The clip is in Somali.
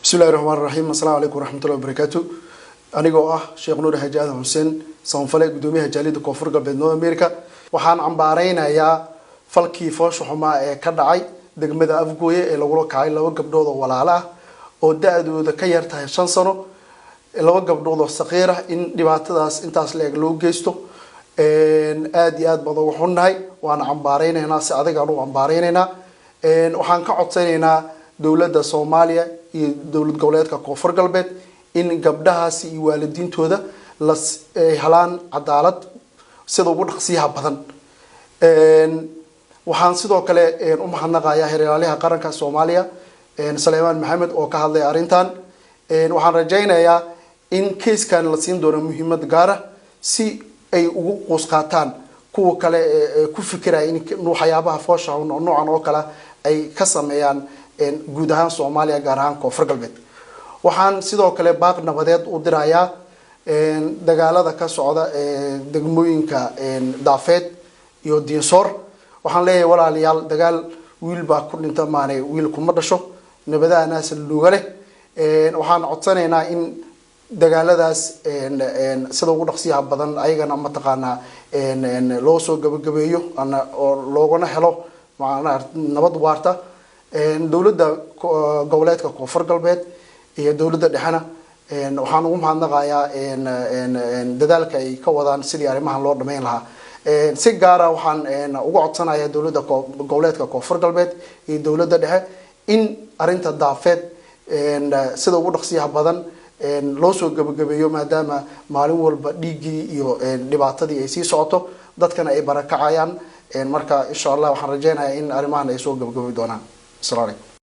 Bismillahi raxmaan raxiim. Asalamu calaykum waraxmatullahi wabarakaatu. Anigoo ah Sheekh Nuur Xaaji Aadan Xuseen Samafale, gudoomiyaha jaaliyadda Koonfur Galbeed North America, waxaan cambaareynayaa falkii foosha xumaa ee ka dhacay degmada Afgooye ee lagula kacay laba gabdhood oo walaalo ah oo da-dooda ka yar tahay 5 sano, laba gabdhood oo saqiir ah. In dhibaatadaas intaas la-eg loo geysto aada iyo aad baan uga xunnahay, waana cambaareynayna, si adag aan u cambaareynayna. Waxaan ka codsanaynaa dowladda Soomaaliya iyo dowlad goboleedka Koonfur Galbeed in gabdhahaasi iyo waalidiintooda la helaan cadaalad sida ugu dhaqsiyaha badan. Waxaan sidoo kale u mahadnaqayaa xeer ilaaliyaha qaranka Soomaaliya, Saleymaan Maxamed, oo ka hadlay arrintan. Waxaan rajaynayaa in case-kan la siin doono muhiimad gaara si ay ugu quus qaataan kuwa kale ee ku fikiraya in waxyaabaha foosha noocan oo kale ay ka sameeyaan guud ahaan Soomaaliya, gaar ahaan Koonfur Galbeed. Waxaan sidoo kale baaq nabadeed u dirayaa dagaalada ka socda degmooyinka Daafeed iyo Diinsoor. Waxaan leeyahay, walaalayaal, dagaal wiil baa ku dhinta maane wiil kuma dhasho, nabadaanaas luuga leh. Waxaan codsanaynaa in dagaaladaas sida ugu dhaqsiyaha badan ayagana mataqaanaa loo soo gabagabeeyo oo loogana helo macnaha nabad waarta. Dowladda goboleedka Koonfur Galbeed iyo dowladda dhexena waxaan ugu mahadnaqayaa dadaalka ay ka wadaan sidii arrimahan loo dhameyn lahaa. Si gaara waxaan uga codsanayaa dowladda goboleedka Koonfur Galbeed iyo dowladda dhexe in arrinta Daafeed sida ugu dhaqsiyaha badan loo soo gabagabeeyo, maadaama maalin walba dhiiggii iyo dhibaatadii ay sii socoto, dadkana ay barakacayaan. Marka insha Allah waxaan rajeynayaa in arrimahan ay soo gabagabi doonaan. Asalamu calaykum.